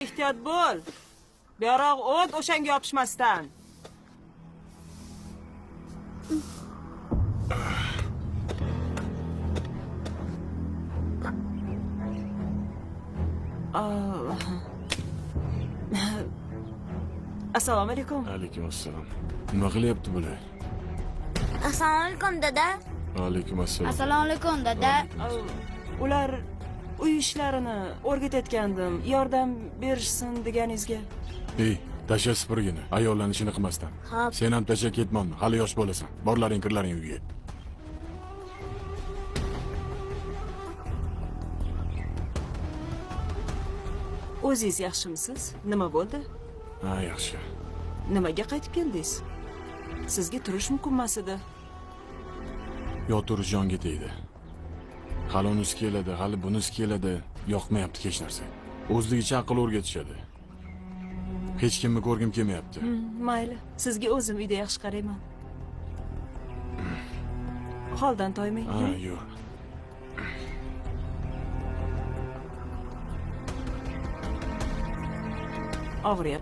Ehtiyot bo'l. Buyog'roq o't, o'shanga yopishmasdan. Ah. Assalomu alaykum. Alaykum assalom. Nima qilyapti bular? Assalomu alaykum, dada. Alaykum assalom. Assalomu alaykum, dada. Ular uy ishlarini o'rgatayotgandim. Yordam berishsin deganingizga. Ey, tasha supurgini. Ayollarni ishini qilmasdan. Xo'p. Sen ham tasha ketmonni. Hali yosh bolasan. Borlaring, kirlaring uyga. O'zingiz yaxshimisiz? Nima bo'ldi? Ha, yaxshi. Nimaga qaytib keldingiz? Sizga turish mumkin emas edi. Yoturish jonga tegdi. Hali unisi keladi, hali bunisi keladi. Yoqmayapti hech narsa. O'zligicha aql o'rgatishadi. Hech kimni ko'rgim kelmayapti. Mayli, sizga o'zim uyda yaxshi qarayman. Holdan toymang. Ha, yur. Og'riyapti.